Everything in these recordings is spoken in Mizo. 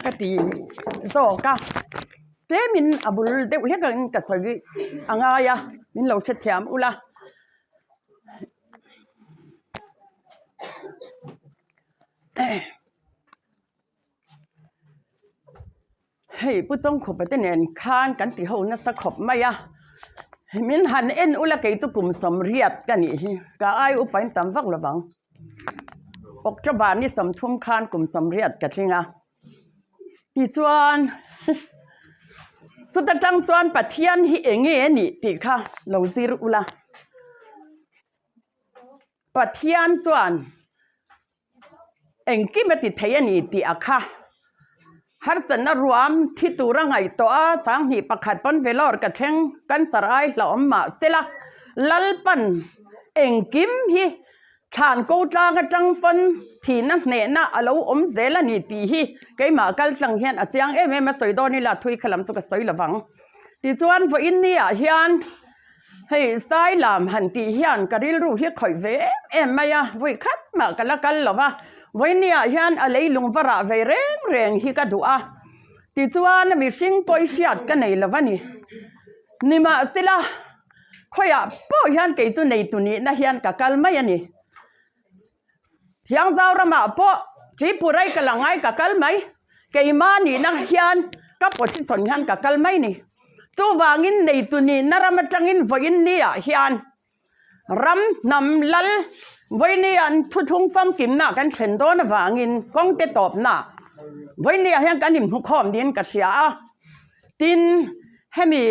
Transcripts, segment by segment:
ka ti zawk a tlemin a bul deuh hlek angin ka sawi a ngai a min lo hrethiam ula. Hei Pu Chawngkhupa te nen khan kan ti ho nasa khawp mai a, min han en ula kei chu kum sawmriat ka nih hi, ka ai upa in tam vak lo vang. October ni 30 khan kum 80 ka tling a, tichuan chuta tang chuan Pathian hi eng nge a nih tih kha lo zir ula. Pathian chuan Engkim a ti thei a ni tih a kha. Harsatna ruam thi tura ngaihtuah a, 21 pawn Vellore ka thleng cancer ai hlauhawm mah sela, Lalpan engkim hi thlan ko tlang atang pawn thihna hnehna a lo awm zel a ni tih hi keimah kal tlang hian a chiang em em a sawi dawn ila thui kha lam chu ka sawi lovang. Tichuan vawiin ni ah hian Hei Sai lam han tih hian ka rilru hi khawih ve em em mai a, vawi khat mah ka la kal lo va, vawinia hian a leilung va rah ve reng reng hi ka duh a, tichuan mihring pawi hriat ka nei lo va ni. Nimahsela, khawiah pawh hian kei chu neitu nihna hian ka kal mai a ni. Thiangzau ramah pawh Tripura ka la ngai ka kal mai, keimah nihna hian ka position hian ka kal mai ni. Chuvangin neitu nihna ram atangin vawiin niah hian ram hnam lal vawiin an thuthlung famkimna kan thlen dawn avangin kawngte tawpna vawiin niah hian kan inhmukhawm niin ka hria a. Tin, hemi.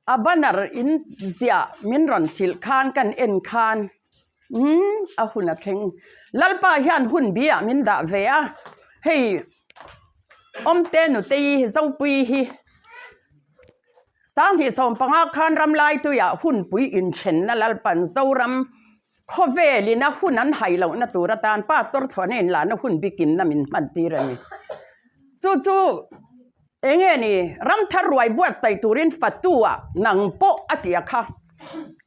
A banner in ziah min rawn hrilh khan kan en khan umm a hun a thleng. Lalpa hian hun biah min dah ve a, hei Awmte Nutei Zopui hi 2015 khan Ramlaituiah hunpui inthenna Lalpan Zoram khawvelin a hun an hai lohna tur atan Pastor chhuahna inlahna hun bikinna min hman tir a ni. Chu chu. Eng nge ni, ram thar ruai buatsaih turin fatu ah nang pawh a ti a kha.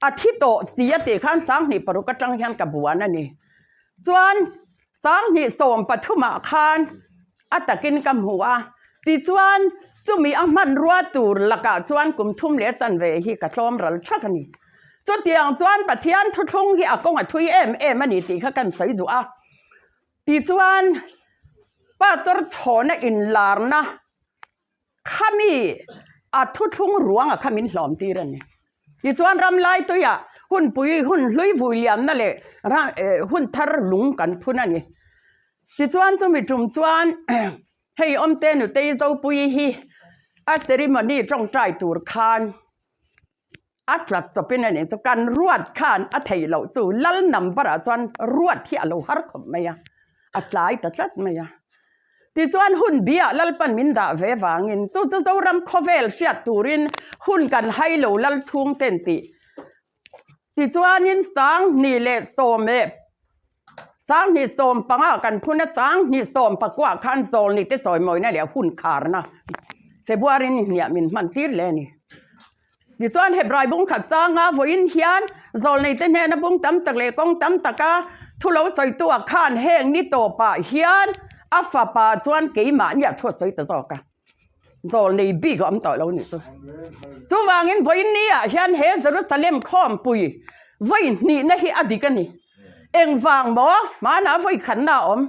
A thi tawh si a tih khan 26 atang hian ka buan a ni. Chuan 2013 ah khan a takin ka hmu a, tichuan chumi a hmanrua tur lakah chuan kum thum leh chanve hi ka tlawm ral thak a ni. Chutiang chuan Pathian thuthlung hi a kawng a thui em em a ni tih kha kan sawi duh a. Tichuan, Pastor chhawna inlarna khami a thuthlung ruanga kha min hlawm tir a ni. Tichuan, ramlai tuiah hunpui hun hlui vui liamna leh hun thar lung kan phun a ni. Tichuan, chumi tum chuan hei Awmte Nutei Zopuii hi a ceremony tawngtai tur khan A tlat chawpin a nih chu kan ruat khan a theih loh chu lal number ah chuan ruat hi a lo har khawp mai a, a tlai ta tlat mai a. Tichuan hun biah Lalpan min dah ve vangin chu chu Zoram khawvel hriat turin hun kan hai lo lal chhung ten tih. Tichuanin 2015 kan phun a, 2019 khan Zawlni te chawimawina leh hun kharna February ni hniah min hman tir leh a ni. Tichuan Hebrai bung khat changa vawiin hian Zawlneite hnena bung tam tak leh kawng tam taka thu lo sawitu-ah khan heng ni tawpah hian a fapa chuan keimahni a thu a sawi ta zawk a. Zawlnei bik a awm tawh lo nih chu. Chuvangin vawiin ni-ah hian he Jerusalem khawmpui vawi hnihna hi a dik a ni. Engvang maw? Hmanah vawi khatna a awm.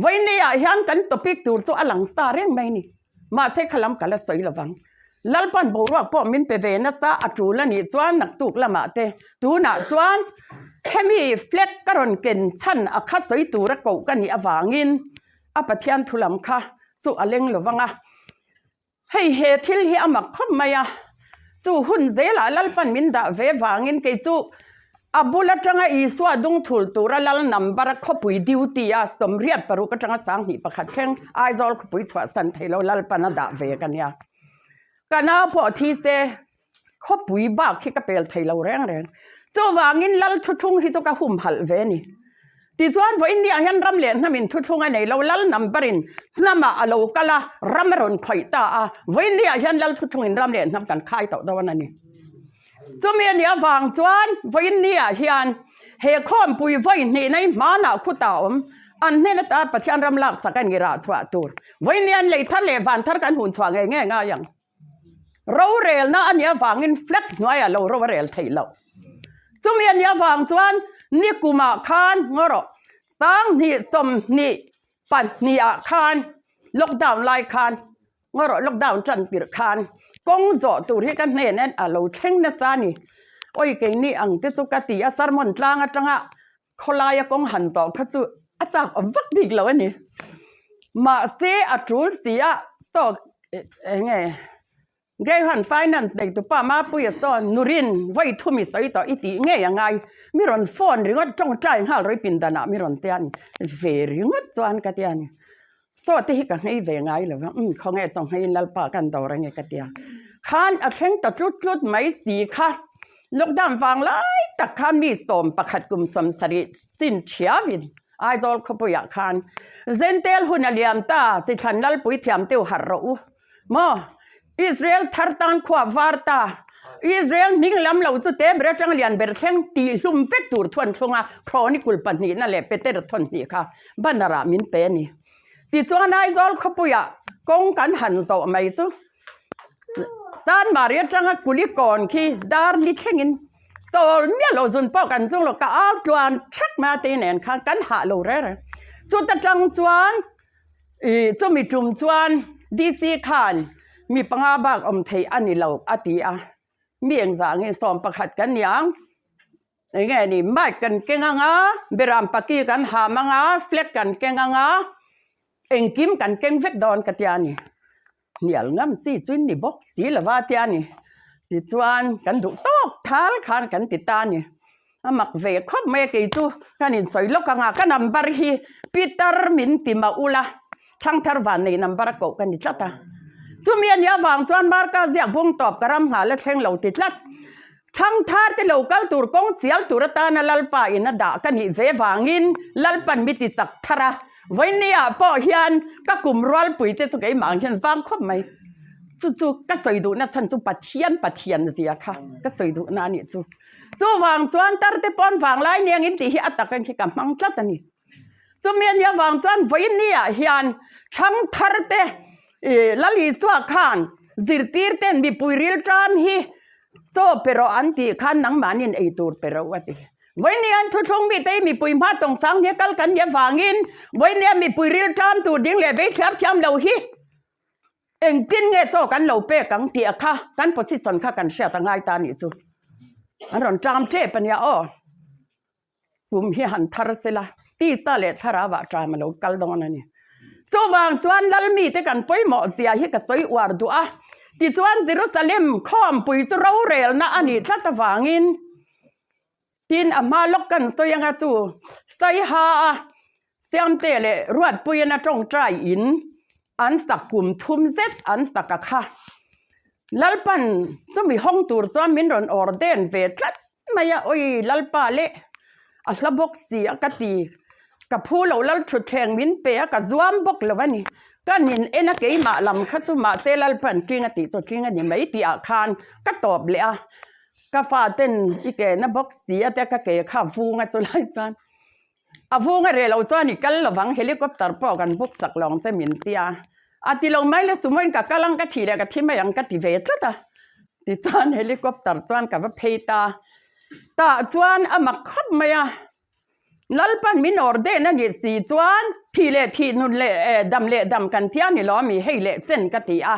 Vawiin ni-ah hian kan topic tur chu a lang sa reng mai a ni. Mahse kha lam ka la sawi lovang. Lalpan boruak pawh min pe ve nasa a tul a nih chuan naktuk lamah te tunah chuan hemi flag ka rawn ken chhan a kha sawi tura koh ka nih avangin a Pathian thu lam kha chu a leng lovang a. Hei he thil hi a mak khawp mai a, chu hun zelah Lalpan min dah ve vangin kei chu A bul atanga Isua dung thul tura lal number a khawpui duty a 86 atanga 21 thleng Aizawl khawpui chhuahsan thei lo Lalpan a dah ve ka nia. Ka nau pawh thi se khawpui bak hi ka pel thei lo reng reng. Chuvangin lal thuthlung hi chu ka humhalh ve a ni. Tichuan vawiin niah hian ram leh hnamin thuthlung a nei lo, lal number in hnamah a lo kal a, ram a rawn khawih ta a, vawiin niah hian lal thuthlungin ram leh hnam kan khai tawh dawn a ni. Chumi a nih avang chuan vawiin niah hian he khawmpui vawi hnih nei hmanah khutah awm. An hnen ata Pathian ram laksak a ni rah chhuah tur. Vawiin lei thar leh van thar kan hun chhuah ngei ngei ngai ang. Rorelna a nih avangin flag hnuaiah lo ro a rel theih loh. Chumi a nih avang chuan nikumah khan ngaw rawh 20 22 ah khan lockdown lai khan ngaw rawh lockdown tan tirh khan kawng zawh tur hi ka hnen en a lo thleng nasa a ni. Awi keini ang te chu ka ti a sermon tlang atanga khawlaia kawng han zawh kha chu a chak awm vak bik lo a ni. Mahse a tul si a stock eng nge Greyhound Finance neitupa Mapuia sawn Nurin vawi thum i sawi tawh i tih ngei a ngai. Mi rawn phone ringawt tawngtai nghal rawi pindanah mi rawn tia a ni. Ve ringawt chuan ka tia a ni. Chaw te hi ka nghei ve ngai lo va, umm khawnge chaw ngheiin Lalpa kan dawr ange ka tia. Khan a thleng ta tlut tlut mai si kha. Lockdown vang lai tak khan mi 11 kum 70 chin thiavin Aizawl khawpuiah khan Zentel hun a liam ta, Chithlan Lalpui thiam teu harh rawh u. Maw? Israel thar tan khua var ta. Israel hming lam lo chu te ber atang lian ber thleng tih hlum vek tur thuan thlung a, Chronicle pahnihna leh Peter thawn hnih kha banner ah min pe a ni. Tichuan Aizawl khawpuiah kawng kan han zawh mai chu Chanmari atanga Kulikawn khi dar li thlengin chawl miah lo zun pawh kan zung lo, ka au tluan thak mai a tei nen khan kan hah lo reng reng. Chuta tang chuan Ih, chumi tum chuan DC khan mi panga bak awm theih a ni lo a ti a, mi engzah nge 11 kan ni ang, eng nge ni mic kan keng ang a, beram paki kan ham ang a, flag kan keng ang a, engkim kan keng vek dawn ka tia a ni. Hnial ngam chi chu in ni bawk si lo va tia ni. Tichuan kan duh tawk thal khan kan ti ta a ni. A mak ve khawp mai a kei chu kan insawi lawk ang a, ka number hi Peter min ti mah ula Thangthar Vannei number a koh ka ni tlat a. Chumi a nih avang chuan Marka ziak bung tawp ka ram nghah la thleng lo ti tlat. Thangthar te lo kal tur kawng sial tur atana Lalpa in a dah ka nih ve vangin Lalpan mi ti chak thar a, vawinia pawh hian ka kum rualpui te chu keimah ang hian vang khawp mai. Chu chu ka sawi duhna chhan chu Pathian Pathian zia kha ka sawi duhna a nih chu. Chuvang chuan tar te pawn vanglai niangin tih hi a tak ang khi ka hmang tlat a ni. Chumi a nih avang chuan vawinia hian thangthar te ih Lal Isua khan zirtir ten mipui rilṭam hi chaw pe rawh an tih khan nangmahniin ei tur pe rawh a ti. Vawinia an thuthlung mite hi mipui hma tawngsang nia kal kan nih avangin vawinia mipui rilṭam tur ding leh vei thiam thiam lo hi engtin nge chaw kan lo pek ang tih kha kan position kha kan hriat a ngai ta a nih chu. An rawn ṭam ṭep a nia aw. Kum hi han thar sela, tisa leh thlarau ah ṭam a lo kal dawn a ni. Chuvang chuan Lalmite kan pawimawh zia hi ka sawi uar duh a, tichuan Jerusalem khawmpui chu rorelna a nih tlat avangin tin a hma lawk kan sawi anga chu Saiha a Siamte leh Ruatpuiin a tawngtai in an sak kum thum zet an sak a kha. Lalpan chumi hawng tur chuan min rawn ordain ve tlat mai a, awi Lalpa leh a hla bawk si a ka ti, ka phu lo lal thutthleng min pe a ka zuam bawk lo a ni, ka nin en a keimah lam kha chu mahse Lalpan tling a tih chu tling a ni mai tih ah khan ka tawp leh a, ka faten i ke na bawk si a tia ka ke kha vung a chulai chuan a vung a reh lo chuan i kal lovang helicopter pawh kan book sak lo ang che min tia a ti lo mai le sumoin ka kal ang ka thih leh ka thi mai ang ka ti ve tlat a tichuan helicopter chuan ka va phei ta tah chuan a mak khawp mai a Lalpan min awr den a nih si chuan thih leh thih nun leh eh dam leh dam kan tia ni lo ami hei leh chen ka ti a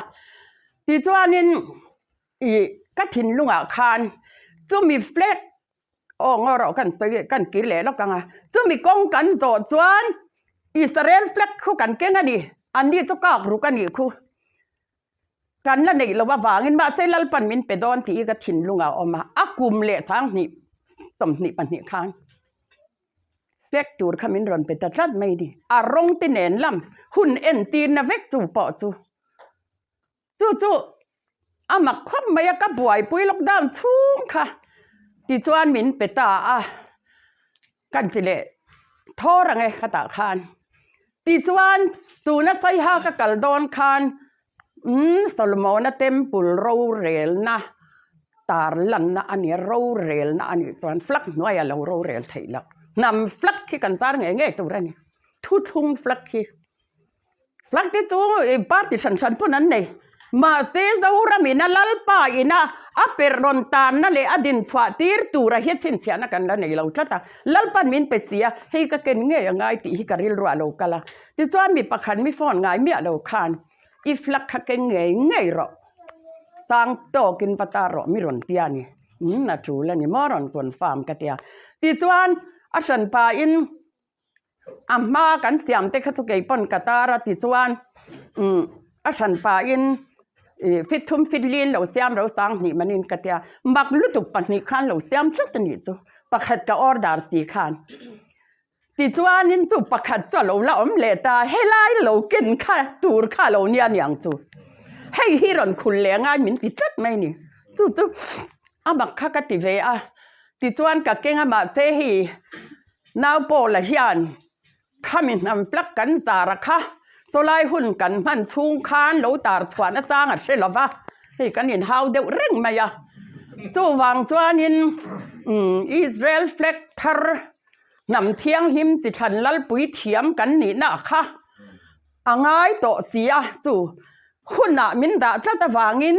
tichuanin ih ka thinlungah khan chumi flag Aw ngaw rawh kan sawi kan kir leh lawk ang a, chumi kawng kan zawh chuan Israel flag khu kan keng a ni, anni chu kak ruk a nih khu kan la neih loh avangin mahse Lalpan min pe dawn tih hi ka thinlungah a awm a, a kum leh 2022 khan flag tur kha min rawn pe ta tlat mai a ni, a rawng te nen lam hun entirna vek chu pawh chu. Chu chu a mak khawp mai a, ka buaipui lockdown chhung kha tichuan min pe ta a, kan ti leh thawr ang e khatah khan. Tichuan tuna Saiha ka kal dawn khan umm Solomona temple rorelna tar lanna a nia, rorelna a nih chuan flag hnuaiah lo rorel theih loh. Hnam flag hi kan zar ngei ngei tur a ni. Thuthlung flag hi. Flag te chu party hran hran pawn an nei. Mahse Zoram ina Lalpa ina a per rawn tanna leh a din chhuah tir tura hi chhinchhiahna kan la nei lo tlat a. Lalpan min pe si a, hei ka ken ngei a ngai tih hi ka rilruah a lo kal a. Tichuan mi pakhat mi phone ngai miah lo khan i flag kha keng ngei ngei rawh. Sang tawkin va tar rawh mi rawn tia ni. Umm a tul a ni maw rawn confirm ka tia. Tichuan a hranpa in. A hma kan siam te kha chu kei pawn ka tar a tichuan umm a hran pahin ih fit thum fit li in lo siam ro sang hnih manin ka tia mak lutuk pahnih khan lo siam tlat a nih chu pakhat ka order si khan tichuanin chu pakhat chu a lo la awm leh ta helai lo ken kha tur kha a lo nia niang chu hei hi rawn khul leh angai min ti tlat mai a ni chu chu a mak kha ka ti ve a tichuan ka keng a mahse hei. Nau Paula hian khami hnam plak kan zar a kha, sawlai hun kan hman chhung khan lo tar chhuahna chang a hre lo va, hei kan inhau deuh reng mai a. Chuvang chuanin Israel flag thar hnam thianghlim chi thlan lalpui thiam kan nihna a kha a ngai tawh si a, chu hunah min dah tlat avangin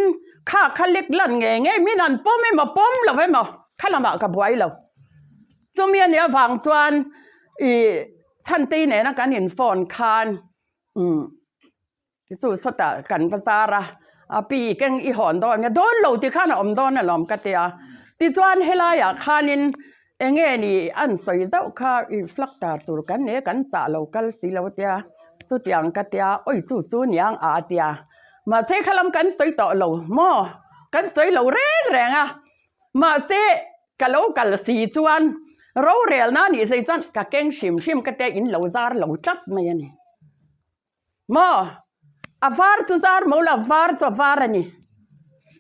kha kha lek lan ngei ngei min an pawm emaw pawm lo emaw kha lamah ka buai lo. Chumi a nih avang chuan ih Chhantei nena kan in phone khan umm chu sawtah kan va zar a, a pi keng i hawn dawn nge dawn lo ti khan a awm dawn alawm ka ti a. Tichuan helaiah khanin eng nge ni an sawi zauh kha ih flag tar tur kan nei a kan chah lo kal si lo tia chutiang ka tia awi chu chu niang a a tia mahse khalam kan sawi tawh lo maw kan sawi lo reng reng a mahse Ka lo kal si chuan rorelna a nih zei chuan ka keng hrim hrim ka tia in lo zar lo tlat mai a ni. Maw? A var chu zar mo la, var chu a var a ni.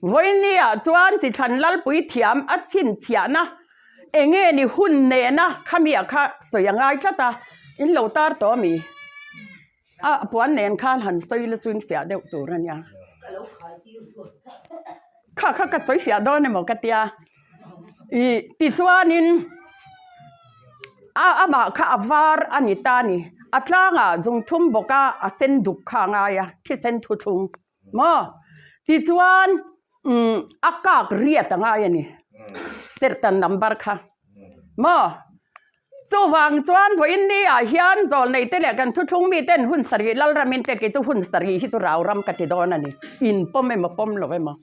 Vawinia chuan chi thlan lalpui thiam a chhinchhiahna eng nge ni hun nena khami ah kha sawi a ngai tlat a, in lo tar tawh a mi? A puan nen khan han sawi la chuin fiah deuh tur a nia. Kha kha ka sawi fiah dawn emaw ka tia. Ih tichuanin a amah kha a var a ni ta a ni. A tlangah zungthum bawka a sen duk kha a ngai a, thisen thuthlung maw? Tichuan umm a kak riat a ngai a ni, serhtan number kha maw? Chuvang chuan vawiin ni ah hian zawlnei te leh kan thuthlung mi ten hun sarih Lalram in te kei chu hun sarih hi chu rau ram ka ti dawn a ni. In pawm emaw pawm lo emaw.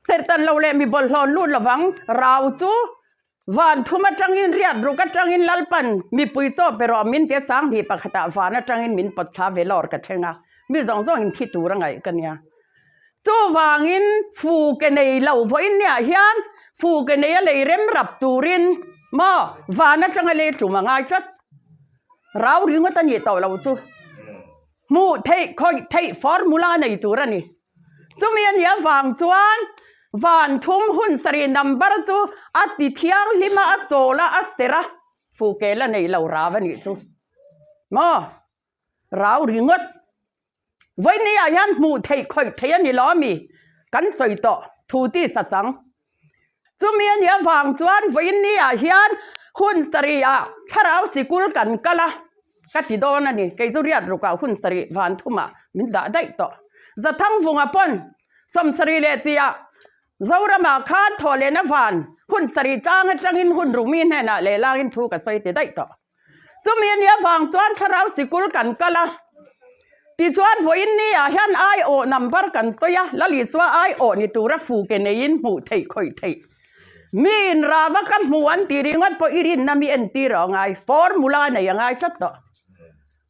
Serhtan lo leh mi bawlhhlawh lut lovang rau chu van thum atangin riat ruk atangin Lalpan mipui chaw pe rawh min tia sanghnih pakhatah van atangin min pawt thla ve lawr ka thleng a mi zawng zawng in thi tur a ngaih ka nia. Chuvangin fu ke nei lo vawiin niah hian fu ke nei a lei rem rap turin maw van atanga lei tum a ngai tlat. Rau ringawt a nih tawh lo chu hmuh theih khawih theih formula nei tur a ni. Chumi a nih avang chuan van thum hun sarih number chu a ti thianghlim a, a chawl a, a serh a, fu ke la nei lo rau a nih chu maw. Rau ringawt. Vawinia hian hmuh theih khawih theih a ni lo ami? Kan sawi tawh thu ti sa chang. Chumi a nih avang chuan vawinia hian hun sarihah thlarau sikul kan kal a, ka ti dawn a ni. Kei chu riat rukah hun sarih van thumah min dah daih tawh. Zathangvunga pawn sawmsarih leh tihah Zoramah khan thawhlehna van hun sarih tlang atangin hun rumi hnenah lehlangin thu ka sawi ti daih tawh. Chumi a nih avang chuan thlarau sikul kan kal a, tichuan vawiin ni ah hian aiawh number kan sawi a, Lalisua aiawh ni tura fu ke neiin hmuh theih khawih theih. Mi in rava ka hmu an tih ringawt pawh i rinna mi entir a ngai, formula nei a ngai tlat tawh.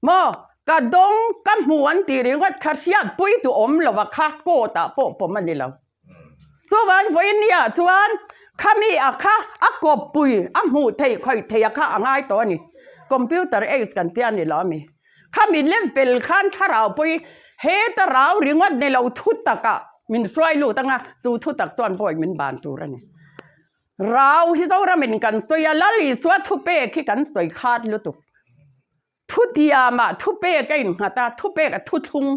Maw? Ka dawng ka hmu an tih ringawt kha hriatpui tu awm lova kha court ah pawh pawm a ni lo. Chuvan vawiin ni ah chuan khami a kha a kawppui a hmuh theih khawih theih a kha a ngai tawh a ni. Computer age kan tia ni lo a mi. Khami level khan thlarau pawh hi heta rau ringawt ni lo thu takah min hruai lut anga chu thu tak chuan bawi min ban tur a ni. Rau hi Zoramin kan sawi a, Lal Isua thupek hi kan sawi khat lutuk. Thutiamah thupek a innghat a, thupek a thuthlung,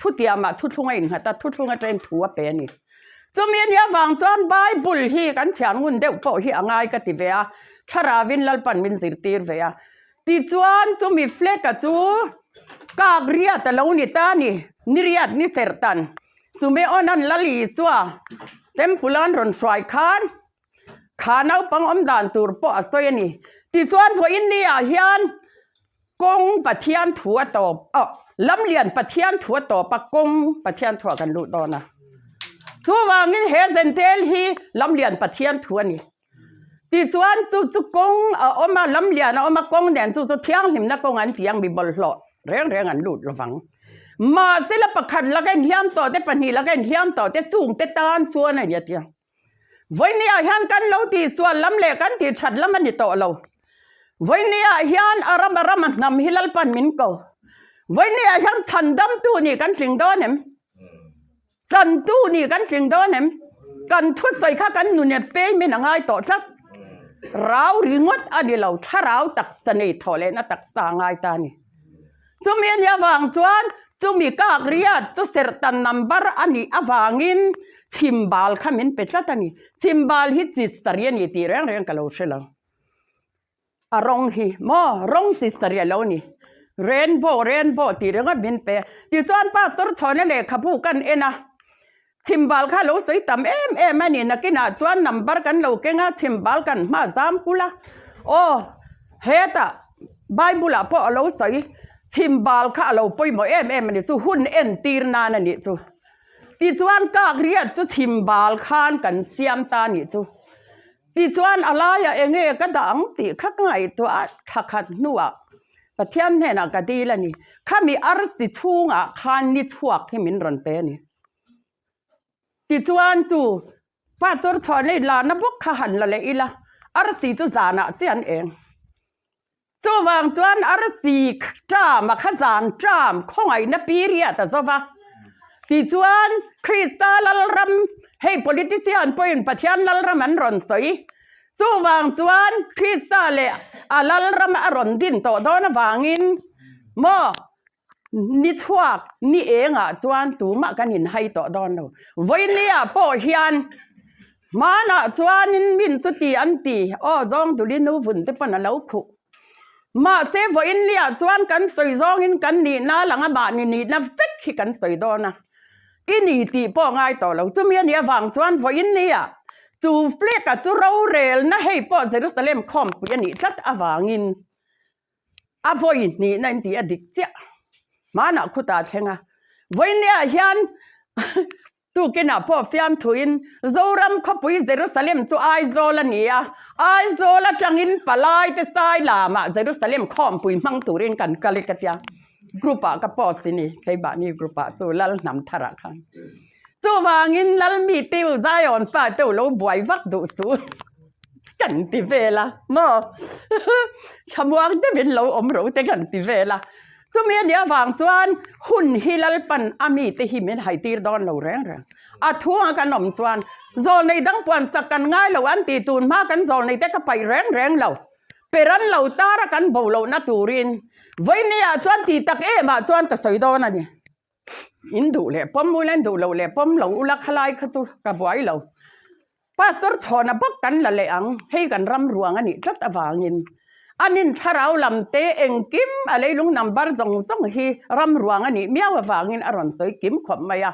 thutiamah thuthlung a innghat a, thuthlung atangin thu a pe a ni. Chumi a nih avang chuan Bible hi kan chhiar ngun deuh pawh hi a ngai ka ti ve a, Thlaravin Lalpan min zirtir ve a. Tichuan chumi flag-a chu kak riat a lo ni ta a ni, ni riat ni serhtan. Sumeon-a'n Lal Isua temple-a an rawn hruai khan kha naupang awm dan tur pawh a sawi a ni. Tichuan vawiin ni-ah hian kawng Pathian thu a tawp, aw lamlian Pathian thu a tawp a, kawng Pathian thuah kan luh dawn a. Chuvangin he zentel hi lamlian Pathian thu a ni. Tichuan chu chu kawng a awm a, lamlian a awm a, kawng nen chu chu thianghlimna kawng an ti ang mi bawlhhlawh reng reng an lut lovang. Mahse la pakhat laka inhliam tawh te, pahnih laka inhliam tawh te chungte tan chuan a ni a ti a. Vawinia hian kan lo tihsual lam leh kan tihthat lam a ni tawh lo. Vawinia hian a ram a ram a hnam hi Lalpan min ko. Vawinia hian chhandamtu nih kan tling dawn em? Tlantu nih kan tling dawn em? Kan thusawi kha kan nune payment a ngai tawh tlat. Rau ringawt a ni lo, thlarau taksa nei thawh lehna taksa a ngai ta a ni. Chumi a nih avang chuan chumi kak riat chu serhtan number a nih avangin chhimbal kha min pe tlat a ni. Chhimbal hi chi sarih a ni tih reng reng ka lo hre lo. A rawng hi maw rawng chi sarih a lo ni. Rainbow rainbow tih ringawt min pe. Tichuan pastor chhawna lehkhabu kan en a, chhimbal kha a lo sawi tam em em a ni. Nakinah chuan number kan lo keng a, chhimbal kan hma zam kul a. Aw hetah Bible ah pawh a lo sawi chhimbal kha a lo pawimawh em em a ni chu hun entir nan a nih chu. Tichuan kak riat chu chhimbal khan kan siam ta a nih chu. Tichuan a laiah eng nge ka dah ang tih kha ka ngaihtuah a, thla khat hnuah Pathian hnenah ka dil a ni. Khami arsi chhungah khan ni chhuak hi min rawn pe a ni. Tichuan chu pa chawr chhuah nei lana bawk kha han la leh ila, arsi chu zanah chiah an eng. Chuvang chuan arsi ṭam a kha zan ṭam khawngaihna period a zo va. Tichuan Krista Lalram, hei politician pawhin Pathian Lalram an rawn sawi. Chuvang chuan Krista leh a Lalram a rawn din tawh dawn avangin maw ni chhuak ni engah chuan tumah kan inhai tawh dawn lo. Vawinia pawh hian Hmanah chuanin min chuti an ti, aw zawng duli nu vun te pawn a lo khuh. Mahse vawiin liah chuan kan sawi zawngin kan nihna lang a mahni nihna vek hi kan sawi dawn a, i ni tih pawh ngai tawh lo. Chumi a nih avang chuan vawiin liah chu flag-a chu rorelna hei pawh Jerusalem khawmpui a nih tlat avangin A vawi hnihna in tih a dik chiah. Hmanah khutah a thleng a. Vawinia hian tukinah pawh fiamthuin Zoram khawpui Jerusalem chu Aizawl a ni a. Aizawl atangin palai te sai lamah Jerusalem khawmpui hmang turin kan kal i ka tia. Group ah ka post i ni, keimahni group ah chu Lal hnam tharah khan. Chuvangin Lalmi tiu Zion fa teu lo buai vak duh suh kan ti vel a maw thlamuang deuhin lo awm ro te kan ti vel a. Chumi a nih avang chuan hun hi Lalpan a mite hi min haitir dawn lo reng reng. A thunga kan awm chuan zawlnei dang puansak kan ngai lo an tih tun hma kan zawlnei te ka paih reng reng lo. Peran lo tar a kan bo lohna turin vawinia chuan tih tak em ah chuan ka sawi dawn a ni. In duh leh pawm ula, in duh loh leh pawm lo ula khalai kha chu ka buai lo. Pastor chhawna bawk kan la leh ang, hei kan ram ruang a nih tlat avangin. A nin thlarau lam te engkim a leilung number zawng zawng hi ram ruang a nih miau avangin a rawn sawi kim khawp mai a.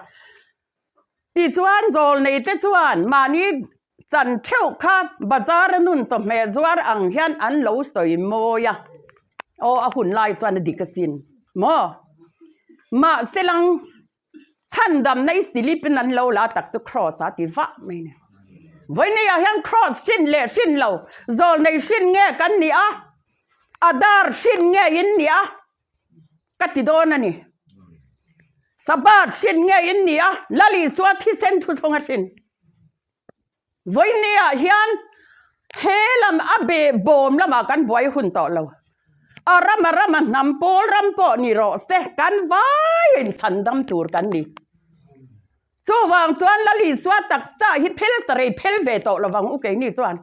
Tichuan zawlnei te chuan mahni chan theuh kha bazar a nun chawhmeh zuar ang hian an lo sawi mawi a, aw a hun lai chuan a dik asin maw? Mahse lang chhandamna i silip in an lo la tak chu cross a ti vah mai a ni. Vawiineiah hian cross hrin leh hrin lo zawlnei hrin nge kan nih a, a dar hrin nge in nih a, Ka ti dawn a ni. Sabbath hrin nge in ni a, Lal Isua thisen thuthlung a hrin. Vawinia hian he lam a beh bawm lamah kan buai hun tawh lo. A ram a ram a hnam pawl ram pawh ni rawh se, kan vaiin chhandam tur kan ni. Chuvang chuan Lal Isua taksa hi phel sarei phel ve tawh lovang u keini chuan.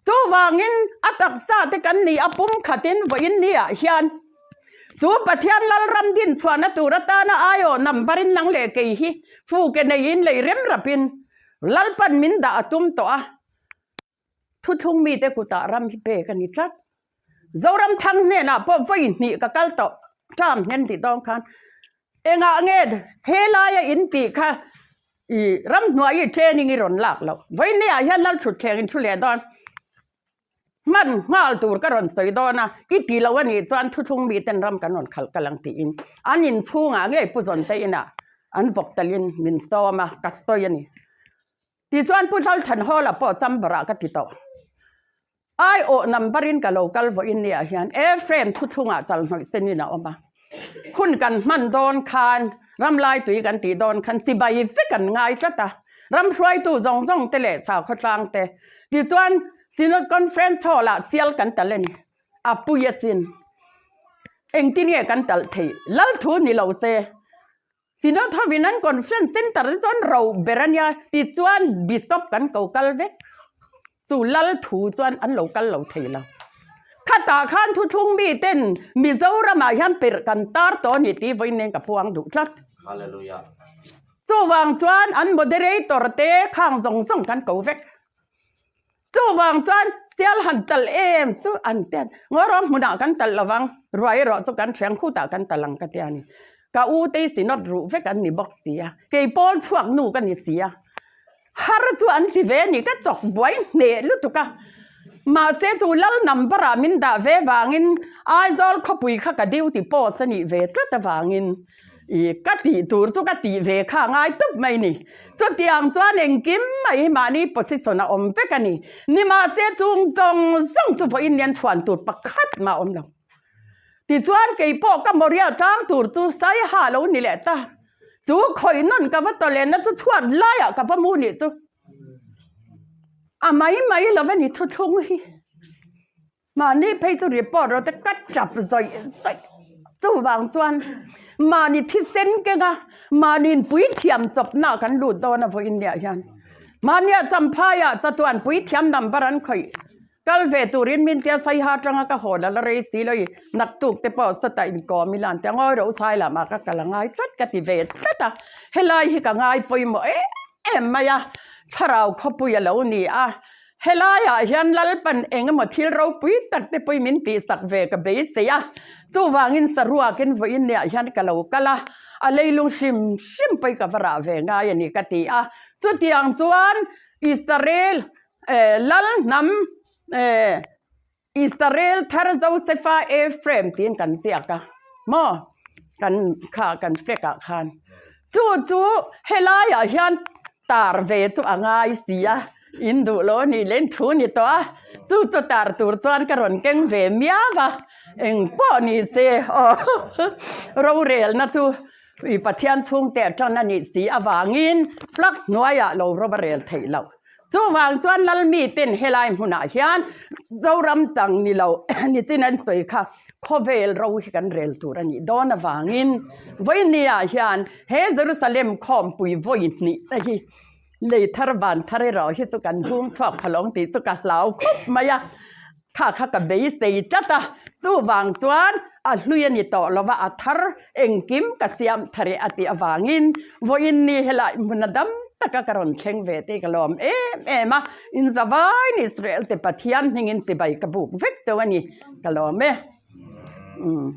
Chuvangin a taksa te kan ni a pum khatin vawiin niah hian chu Pathian Lalram din chhuahna tur atana aiawh number in nang leh kei hi fuke neiin lei rem rapin Lalpan min dah a tum tawh a. Thuthlung mite kutah ram hi pek a ni tlat. Zoramthang hnenah pawh vawi hnih ka kal tawh term hian tih dawn khan engah nge helaia in tih kha ih ramhnuai i training i rawn lak loh vawinia hian Lalthutthleng in thu leh dawn. Hman nghal tur ka rawn sawi dawn a, i ti lo a nih chuan thuthlung miten ram kan rawn khalh kal ang tiin an inchhungah ngei Pu Zawnte inah an vawk talin min sawm a, ka sawi a ni. Tichuan Pu Lalthanhawla pawh chamber-ah ka ti tawh. Aiawh number-in ka lo kal vawiin niah hian Ephraim thuthlungah chalhnawih senin a awm a. Hun kan hman dawn khan, ram laitui kan tih dawn khan chibai vek an ngai tlat a, ram hruaitu zawng zawng te leh sakhaw tlang te. Tichuan, Synod Conference Hall ah sial kan talh a ni. A pui asin. Engtin nge kan talh theih? Lal thu ni lo se. Synod hovin an Conference Centre te chuan ro ber a nia. Tichuan, Bishop kan ko kal vek. Chu lal thu chuan an lo kal lo thei lo. Khatah khan thuthlung mi ten Mizoramah hian perh kan tar tawh a ni tih vawiin nen ka puang duh tlat. Hallelujah. Chuvang chuan an moderator te khang zawng zawng kan ko vek. Chuvang chuan sial han talh em chu an tian ngaw hmunah kan talh lovang ruai erawh chu kan thiang khutah kan talh ang ka tia ni. Ka u te synod ruh vek an ni bawk si a, kei pawl chhuak nu ka ni si a. Har chu an ti ve a ni, ka chawk buai hneh lutuk a. Mahse chu lal number ah min dah ve vangin Aizawl khawpui kha ka duty post a nih ve tlat avangin ih ka tih tur chu ka tih ve kha a ngai tawp mai ni. Chutiang chuan engkim mai hi mahni position a awm vek a ni. Nimahse chung zawng zawng chu vawiin lian chhuan tur pakhat mah a awm lo. Tichuan kei pawh ka Moria tlang tur chu Saiha lo ni leh ta. Chu khawih nawn ka va tawlehna chu chhuat laiah ka va mu nih chu. A mai mai lo va ni thuthlung hi. Mahni phei chu report rawh te ka tap zawih zawih. Chuvang chuan mahni thisen kenga mahni inpuithiam chawpna kan lut dawn a vawiin niah hian. Mahnia Champhaiah chatuan puithiam number an khawih. Kal ve turin min tia Saiha atanga ka haw la la rei si lo i naktuk te pawh sawtah inkawm ila an tia ngawi rawh u Sai lamah ka kal a ngai tlat ka ti ve tlat a, helai hi ka ngai pawimawh em em mai a, thlarau khawpui a lo ni a, helaiah hian Lalpan eng emaw thil ropui tak te pawhin min tihsak ve ka beisei a, chuvangin saruakin vawiin niah hian ka lo kal a, a leilung hrim hrim pawhin ka va rah ve ngai a ni ka ti a, chutiang chuan Israel Lal hnam Israel thar Josefa Ephraim tiin kan ziak a maw kan kha kan flag ah khan chu chu helaiah hian tar ve chu a ngai si a in duh lo a nih leh in thu ni tawh a chu chu tar tur chuan ka rawn keng ve miau a engpawh ni se aw rorelna chu i Pathian chhungte atang a nih si avangin flag hnuaiah lo rawp a rel theih loh. Chuvang chuan Lalmi ten helai hmunah hian Zoram chang ni lo nichin an sawi kha khawvel ro hi kan rel tur a nih dawn avangin vawinia hian he Jerusalem khawmpui vawi hnih te hi lei thar van thar erawh hi chu kan hung chhuak phalawng tih chu ka hlau khawp mai a. Kha kha ka beisei tlat a, chuvang chuan a hlui a ni tawh lo va, a thar engkim ka siam thar e a tih avangin vawiin ni helai hmun a dam taka ka rawn thleng ve tih ka lawm em em a, in zavaiin Israel te Pathian hmingin chibai ka buk vek cheu a ni, ka lawm e. Umm.